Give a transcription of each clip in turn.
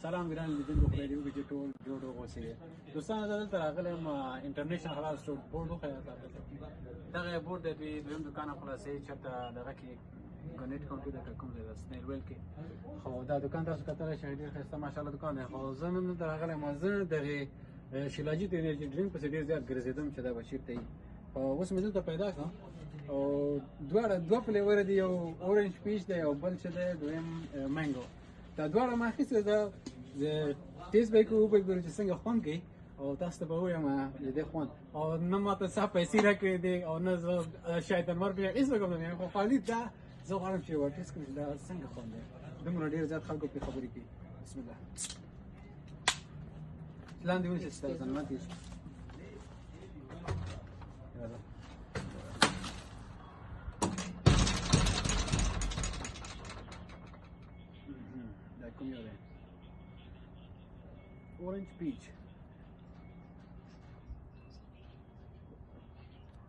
سلام ګران لیدونکو، خدای دې وکړي چې ټول جوړ روغ اوسئ. دوستانو، زه دلته راغلی یم انټرنیشنل حلال سټور بورډ وښیه تاسو ته. دغه بورډ دی، دوی دویم دکان هم خلاصوي چېرته دغه کې ګنیټ کاونټي ده که کوم ځای ده، سنیلویل کې. خو دا دکان تاسو کتلی شئ، ډېر ښایسته ماشاءالله دکان دی. خو زه نن دلته راغلی یم، زه دغې شیلاجیت انرژي ډرینک پسې ډېر زیات ګرځېدم چې دا به چېرته وي. خو اوس مې دلته پیدا کړه او دواړه دوه فلیور دي، یو اورنج پیچ دی او بل چې دی دویم منګو. دا دواړه ما اخیستې ده، ټیسټ به یې کړو، وبه ګورو چې څنګه خوند کوي او تاسو ته به ووایم د دې خوند. او نه ما ته څه پیسې راکړې دي او نه زه شاید انور پرې هېڅ وکړم نه، خو خالي دا زه غواړم چې یو ټیسټ کړم چې دا څنګه خوند دی. دومره ډېر زیات خلکو پرې خبرې کوي. بسم الله. لاندې ونیسه چې تاسو نه ماتې شي. راځه. دا کوم یو دی؟ اورنج پیچ.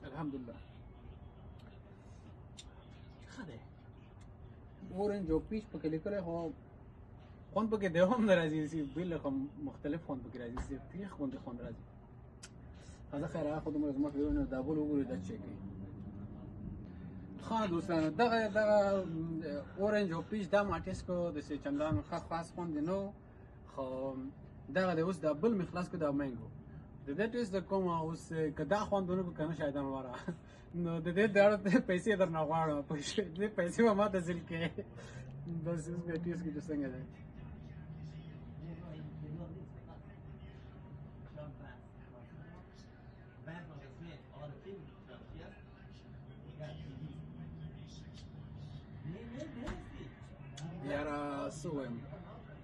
الحمدلله ښه دی. اورنج او پیچ پکې لیکلی، خو خوند پکې دی هم نه راځي، چې بل رقم مختلف خوند پکې راځي، چې تریخ غوندې خوند راځي. زه خیر، هغه خو دومره زما فکرونه. دا بل وګورئ دا چې کوي. ښه دوستانو، دغه اورنج او پیچ دا ما ټیسټ کړو، داسې چندان ښه خاص خوند یې نه و. خو دغه دی اوس دا بل مې خلاص کړو، دا منګو. د دې ټیسټ د کوم اوس که دا خوند ونه کړو که نه شاید واره، نو د دې دواړو پیسې درنه غواړم، پوه شوې؟ د دې پیسې به ما ته ځل کې. بس اوس مې ټیسټ کړو چې څنګه دی. یاره څه ووایم،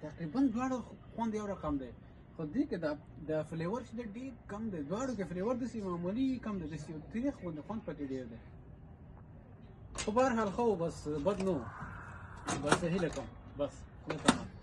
تقریبا دواړو خوند یو رقم دی، خو دې کې د فلیور چې دی ډېر کم دی. دواړو کې فلیور داسې معمولي کم دی، داسې یو تریخ غوندې خوند پکې ډېر دی. خو بهرحال ښه و، بس بد نه و. بس هیله کوم، بس خدای ته.